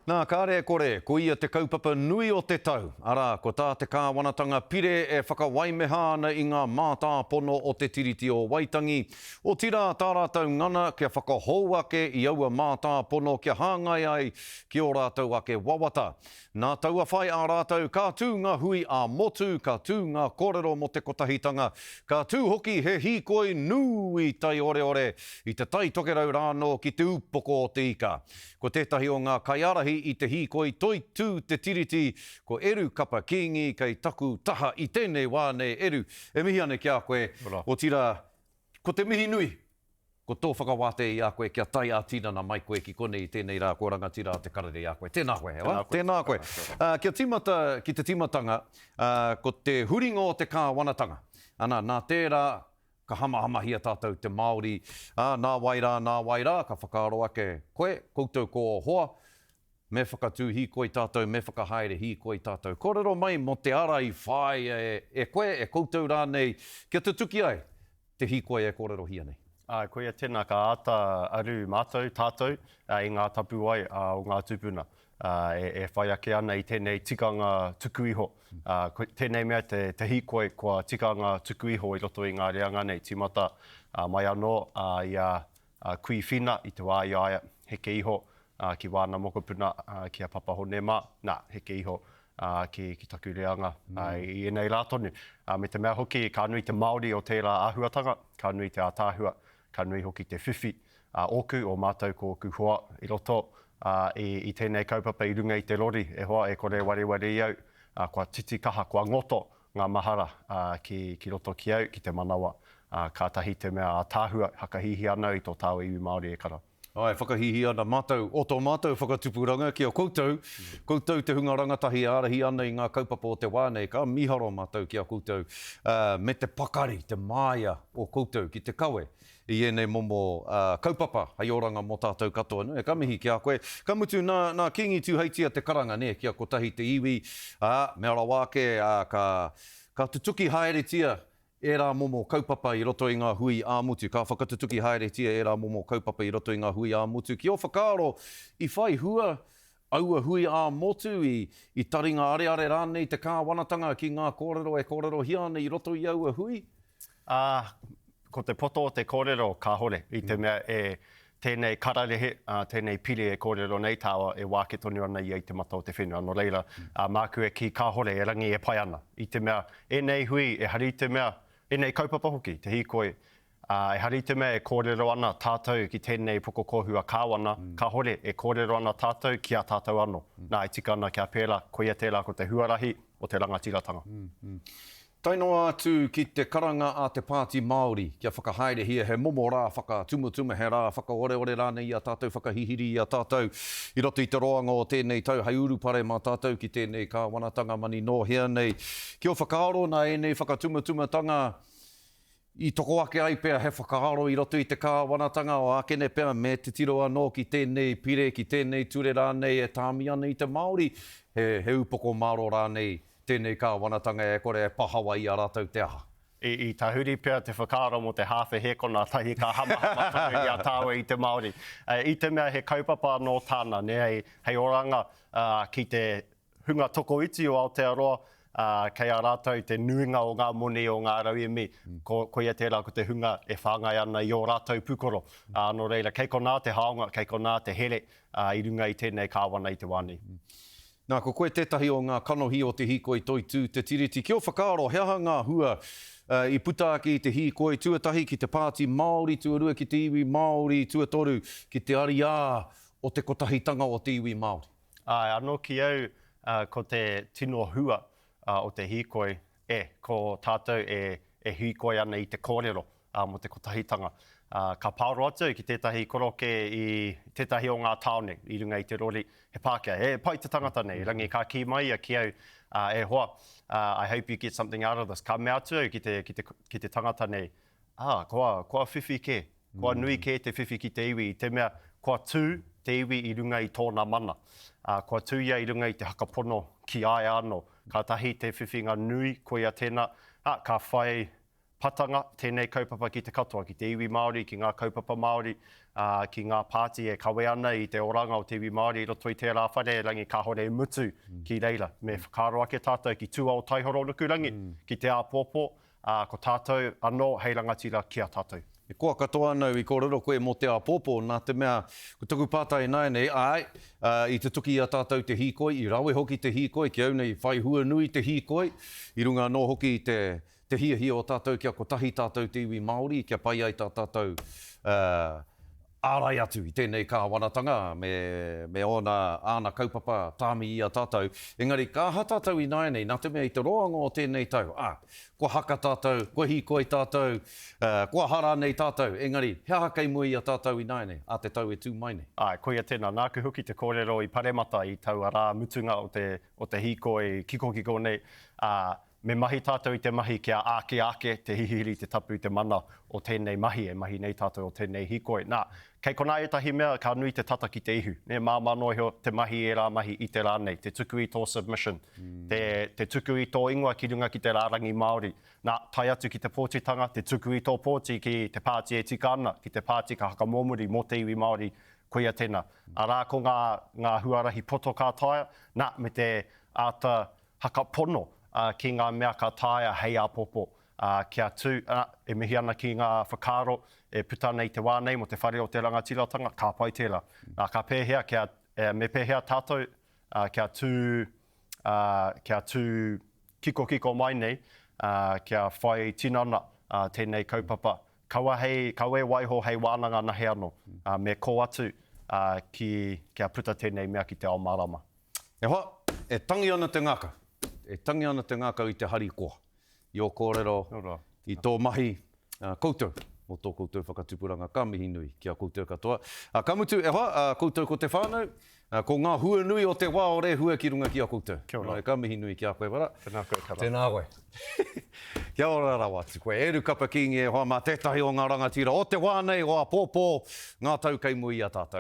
Nā, kāre e kore, ko ia te kaupapa nui o te tau, arā, ko tā te kāwanatanga pire e whakawaimeha ana i ngā mātāpono o te Tiriti o Waitangi, otirā tā rātou ngana kia whakahou ake i aua mātāpono kia hāngai ai ki ō rātou ake wawata. Nā taua whai a rātou ka tū ngā hui ā-motu, ka tū ngā kōrero mō te kotahitanga, ka tū hoki he hīkoi nui taioreore i te Tai Tokerau rānō ki Te Ūpoko o te Ika. Ko tētahi o ngā kaiārahi i te hīkoi toitū te Tiriti, ko Eru Kapa Kingi kei taku taha i tēnei wā nei. Eru, e mihi ana ki a koe, otirā, ko te mihi nui, ko tō whakawātea i a koe kia tae ā-tinana mai koe ki konei i tēnei rā, kua rangatira a Te Karere i a koe. Tēnā koe, e hoa, tēnā koe. Kia tīmata ki te tīmatanga, ko te huringa o te kāwanatanga. Ana, nā tērā, ka hamahamahia tātou te Māori, ā, nā wai rā, nā wai rā, ka whakaaro ake koe, koutou ko ō hoa, me whakatū hīkoi tātou, me whakahaere hīkoi tātou. Kōrero mai mō te ara i whāia e, e koe, e koutou rānei, kia tutuki ai te hīkoi e kōrerohia nei. Āe, koia tēnā ka āta aru mātou, tātou, i ngā tapuwae o ngā tūpuna e whai ake ana i tēnei tikanga tuku iho. Tēnei mea te, te hīkoi kua tikanga tuku iho i roto i ngā reanga nei, tīmata mai anō i a Kui Whina i te wā i a ia, heke iho ki wāna mokopuna, ki a Papa Hone mā, nā, heke iho ki, ki taku reanga i ēnei rā tonu. Me te mea hoki, ka nui te Māori o tērā āhuatanga, ka nui te ātaahua, ka nui hoki te whiwhi ōku, o mātou ko ōku hoa i roto i tēnei kaupapa i runga i te rori, e hoa, e kore e wareware i au, kua titikaha, kua ngoto ngā mahara ki roto ki au, ki te manawa. Kātahi te mea ātaahua, hakahīhī ana au i tō tāua iwi Māori e kara. Āe, whakahīhī ana mātou o tō mātou whakatupuranga ki a koutou, koutou te hunga rangatahi e ārahi ana i ngā kaupapa o te wā nei, ka mīharo mātou ki a koutou me te pakari, te māia o koutou ki te kawe i ēnei momo kaupapa hei oranga mō tātou katoa. Nō, ka mihi ki a koe. Ka mutu, nā, nā Kīngi Tūheitia te karanga, nē, kia kotahi te iwi, ā, mea rawa ake, ā, ka, ka tutuki haeretia ērā momo kaupapa i roto i ngā hui ā-motu, ka whakatutuki haeretia ērā momo kaupapa i roto i ngā hui ā-motu. Ki ō whakaaro, i whai hua aua hui ā-motu, i, i taringa areare rānei te kāwanatanga ki ngā kōrero e kōrerohia ana i roto i aua hui? Ā, ko te poto o te kōrero, kāhore, i te mea e, tēnei kararehe, ā, tēnei pire e kōrero nei tāua e wāke tonu ana ia i te mata o te whenua. Nō reira, ā, māku e kī kāhore, erangi e pai ana. I te mea, ēnei hui, ehara i te mea, ēnei kaupapa hoki, te hīkoi, ā, ehara i te mea e kōrero ana tātou ki tēnei pokokōhua kāwana, kāhore, e kōrero ana tātou ki a tātou anō. Nā, e tika ana kia pērā, koia tērā ko te huarahi o te rangatiratanga. Tae noa atu ki te karanga a te Pāti Māori kia whakahaerehia he momo rā whakatumatuma, he rā whakaoreore rānei i a tātou, whakahihiri i a tātou i roto i te roanga o tēnei tau hei urupare mā tātou ki tēnei kāwanatanga mani nōhea nei. Ki ō whakaaro nā ēnei whakatumatumatanga i toko ake ai pea he whakaaro i roto i te kāwanatanga o ākene pea me titiro anō ki tēnei pire, ki tēnei ture rānei e tāmi ana i te Māori, he, he upoko mārō rānei tēnei kāwanatanga e kore e pahawa i a rātou te aha. I, i tahuri pea te whakaaro mō te hāwhe hēkona tahi ka hamahama tonu i a tāua i te Māori. I te mea he kaupapa anō tāna, nē, hei, hei oranga ki te hunga tokoiti o Aotearoa, ā, kei a rātou te nuinga o ngā moni o ngā rauemi, ko, koia tērā ko te hunga e whāngai ana i ō rātou pūkoro. Ā, nō reira, kei konā te haonga, kei konā te here, ā, i runga i tēnei kāwana i te wā nei. Nā, ko koe tētahi o ngā kanohi o te hīkoi toitū te Tiriti. Ki ō whakaaro, he aha ngā hua i puta ake i te hīkoi, tuatahi ki te Pāti Māori, tuarua ki te iwi Māori, tuatoru ki te ariā o te kotahitanga o te iwi Māori? Āe, anō ki au, ko te tino hua o te hīkoi, e, ko tātou e, e hīkoi ana i te kōrero mō te kotahitanga. Ka pāro atu au ki tētahi koroke i tētahi o ngā tāone i runga i te rori, he Pākehā, he pai te tangata nei, erangi ka kī mai ia ki au, e hoa, I hope you get something out of this. Ka mea atu au ki te, ki te, ki te tangata nei, ā, kua, kua whiwhi kē, kua nui kē te whiwhi ki te iwi i te mea kua tū te iwi i runga i tōna mana. Ā, kua tū ia i runga i te whakapono ki a ia anō. Kātahi te whiwhinga nui, koia tēnā, ā, ka whai. patanga tēnei kaupapa ki te katoa, ki te iwi Māori, ki ngā kaupapa Māori, ā, ki ngā pāti e kawe ana i te oranga o te iwi Māori i roto i tērā whare, erangi kāhore e mutu ki reira. Me whakaaro ake tātou ki tua o Taihoro Nukurangi, ki te āpōpō, ā, ko tātou anō hei rangatira ki a tātou. E koa katoa ana au i kōrero koe mō te āpōpō, nā te mea, ko taku pātai ināianei, āe, ā, i tutuki i a tātou te hīkoi, i rawe hoki te hīkoi, ki au nei, whai hua nui te hīkoi, i runga anō hoki i te, te hiahia o tātou kia kotahi tātou te iwi Māori, kia pai ai tā tātou ārai atu i tēnei kāwanatanga me, me ōna, āna kaupapa tāmi i a tātou. Engari, ka aha tātou ināianei, nā te mea i te roanga o tēnei tau, ā, kua haka tātou, kua hīkoi tātou, kua aha rānei tātou, engari, he aha kei mua i a tātou ināianei, ā te tau e tū mai nei? Āe, koia tēnā. Nāku hoki te kōrero i paremata i taua rā mutunga o te, o te hīkoi kikokiko nei, ā, Me mahi tātou i te mahi kia āki ake te hihiri, te tapu, te mana o tēnei mahi e mahi nei tātou o tēnei hīkoi. Nā, kei konā ētahi mea ka nui te tata ki te ihu, nē, māmā noa iho te mahi ērā mahi i te rā nei, te tuku i tō submission, te, te tuku i tō ingoa ki runga ki te rārangi Māori. Nā, tae atu ki te pōtitanga, te tuku i tō pōti ki te pāti e tika ana, ki te pāti ka hakamōmuri mō te iwi Māori, koia tēnā. Arā ko ngā, ngā huarahi poto ka taea, nā, me te āta Hakapono ki ngā mea ka taea hei āpōpō, kia tū, e mihi ana ki ngā whakaaro e puta ana i te wā nei mō te whare o te rangatiratanga, ka pai tērā. Nā, ka pēhea kia, me pēhea tātou kia tū, kia tū kikokiko mai nei, kia whai tinana tēnei kaupapa. Kaua hei, kaua e waiho hei wānanga nahe anō, me kō atu ki, kia puta tēnei mea ki te ao mārama. E hoa, e tangi ana te ngākau. E tangi ana te ngākau i te harikoa, i ō kōrero, i tō mahi, koutou, mō tō koutou whakatupuranga. Ka mihi nui ki a koutou katoa. Ka mutu, e hoa, koutou ko te whānau, ko ngā hua nui o te wā o Rehua ki runga ki a koutou. Kia ora. Ka mihi nui ki a koe, Wara. Tēnā koe, Kara. Tēnā koe. Kia ora rawa atu koe. E Rukapa Kingi, e hoa mā, tētahi o ngā rangatira o te wā nei, o āpōpō, ngā tau kei mua i a tātou.